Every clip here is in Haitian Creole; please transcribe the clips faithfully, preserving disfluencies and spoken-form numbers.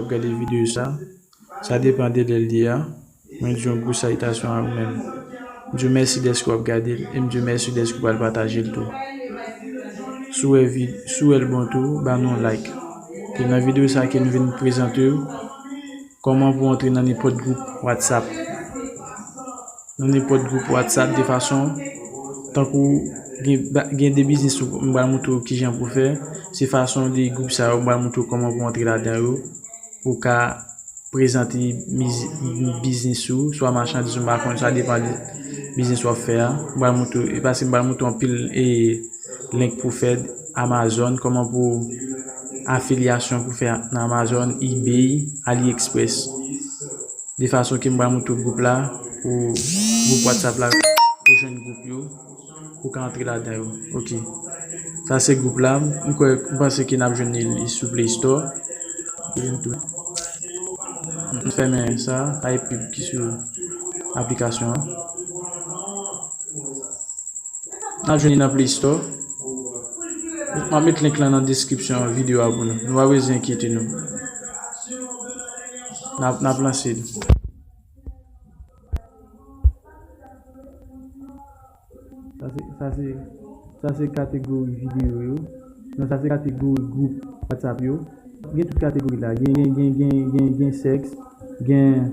ap gade videyo sa. Sa depann de lè l ye a. Mwen di yon gwo salitasyon a ou menm. M di w mèsi dèske w ap gade l e m di w mèsi dèske w pral pataje l tou. Si w wè vi-, si w wè l bon tou, ba nou yon like. E nan videyo sa ke nou vin prezante w, kòman pou w antre nan nenpòt gwoup WhatsApp. Nan nenpòt gwoup WhatsApp de fason, tankou gen, ba-, gen de biznis ou m pral montre w kijan pou fè. Se fason de gwoup sa yo, m pral montre w kòman pou w antre ladan yo, pou w ka prezante miz-, biznis ou, swa machandiz ou, m pa konn, sa depann de biznis w ap fè a. M pral montre w, e paske m pral montre w anpil e link pou fè Amazon, kòman pou afilyasyon pou fè nan Amazon, eBay, AliExpress. De fason ke m pral montre w gwoup la, pou gwoup WhatsApp la, pou jwenn gwoup yo, pou ka antre ladan yo. Ok. Sa se gwoup la. M kwè, m panse ke n ap jwenn li sou Play Store. M fèmen sa, pa gen pib ki sou aplikasyon an. N ap jwenn li nan Play Store. M ap met link lan nan deskripsyon videyo a pou nou. Nou pa bezwen enkyete nou. N ap, n ap lanse li. Sa se, sa se, sa se kategori videyo yo. Non, sa se kategori gwoup WhatsApp yo. Gen tout kategori la. Gen, gen, gen, gen, gen, gen sèks, gen,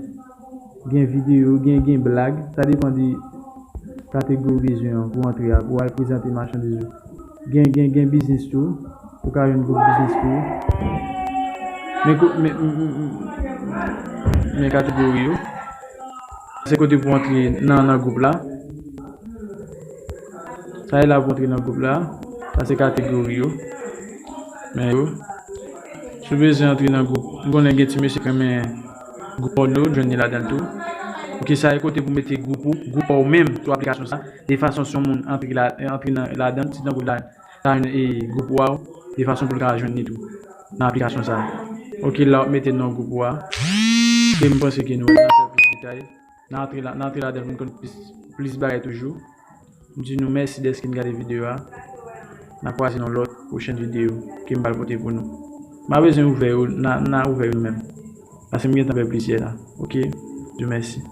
gen videyo, gen, gen blag. Sa depann de kategori w bezwen an pou antre a, pou al prezante machandiz ou. Gen, gen, gen biznis tou. Ou ka jwenn gwoup biznis tou. Men ko-, men, men, men, men kategori yo. Se kote pou antre nan, nan gwoup la. Sa e la pou antre nan gwoup la. Sa se kategori yo. Men yo. Si w bezwen antre nan gwoup, m konnen gen ti mesye k renmen gwoup pòno, jwenn li ladan l tou. Ok, sa e kote pou mete gwoup ou, gwoup pa w menm sou aplikasyon sa. De fason si yon moun antre la, antre nan, ladan l, ti tankou la, sa jwenn, e, gwoup ou a, de fason pou l ka jwenn li tou nan aplikasyon sa. Ok, la w ap mete non gwoup ou a. E m panse ke nou, n ap fè plis detay. N a antre la, n a antre ladan l pou n konn plis, plis bagay toujou. M di nou mèsi dèske n gade videyo a. N a kwaze nan lòt pwochèn videyo ke m pral pote pou nou. M a bezwen ouvè yo, n a, n a ouvè yo nou menm. Paske m gentan fè plizyè la. Ok? Dieu mèsi.